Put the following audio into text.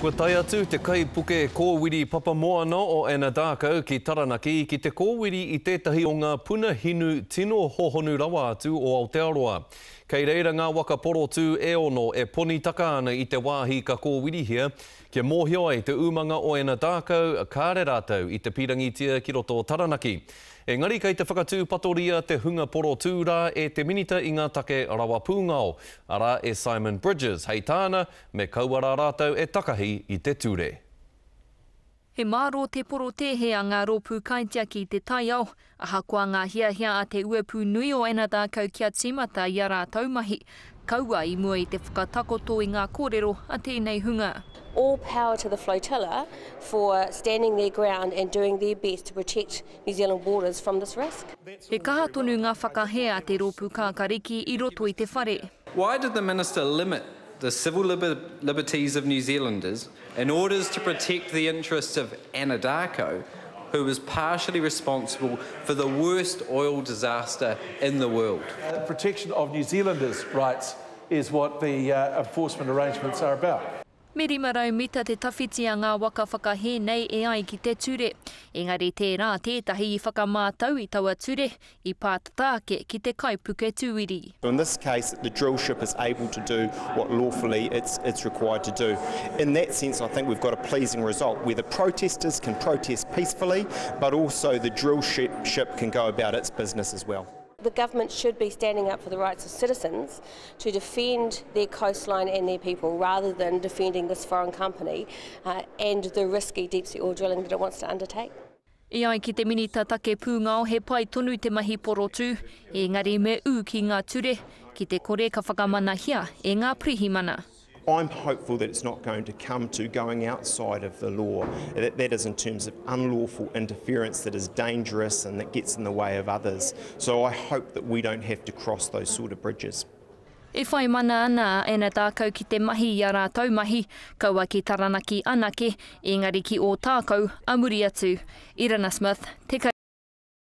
Kua tae atu te kaipuke kōwiri papamoana o Anadarko ki Taranaki ki te kōwiri i tētahi o ngā puna hinu tino hohonu rawa atu o Aotearoa. Kei reira ngā waka porotū e ono e ponitaka ana i te wāhi ka kōwirihia, kia mōhio ai te umanga o Anadarko kāre rātou i te pīrangitia ki roto o Taranaki. Engari kei te whakatūpatoria te hunga porotū rā e te Minita i ngā take rawa pūngao, arā e Simon Bridges, hei tāna, Me kaua rā rātou e takahi i te ture. He mārō te porotēhe a ngā rōpū kaitiaki i te taiao, ahakoa ngā hiahia a te uepū nui o Anadarko kia tīmata i ā rātou mahi, kaua i mua i te whakatakoto i ngā kōrero a tēnei hunga. All power to the flotilla for standing their ground and doing their best to protect New Zealand waters from this risk. He kaha tonu ngā whakahē a te rōpū kākariki i roto i te whare. Why did the Minister limit the civil liberties of New Zealanders in orders to protect the interests of Anadarko, who was partially responsible for the worst oil disaster in the world? The protection of New Zealanders' rights is what the enforcement arrangements are about. Me 500 mita te tawhiti a ngā waka whakahē nei e ai ki te ture. Engari tērā tētahi i whakamātau i taua ture, i pātata ake ki te kaipuke tūiri. In this case, the drill ship is able to do what lawfully it's, it's required to do. In that sense, I think we've got a pleasing result where the protesters can protest peacefully, but also the drill ship, ship can go about its business as well. The government should be standing up for the rights of citizens to defend their coastline and their people rather than defending this foreign company uh, and the risky deep sea oil drilling that it wants to undertake. E ai ki te Minita Take Pūngao he pai tonu te mahi porotū, engari me ū ki ngā ture, ki te kore ka whakamanahia e ngā pirihimana. I'm hopeful that it's not going to come to going outside of the law. That, that is in terms of unlawful interference that is dangerous and that gets in the way of others. So I hope that we don't have to cross those sort of bridges. E whai mana ana a Anadarko ki te mahi i a rātou mahi, kaua ki Taranaki anake, engari ki Ōtākou a muri atu. Irana Smith, Te.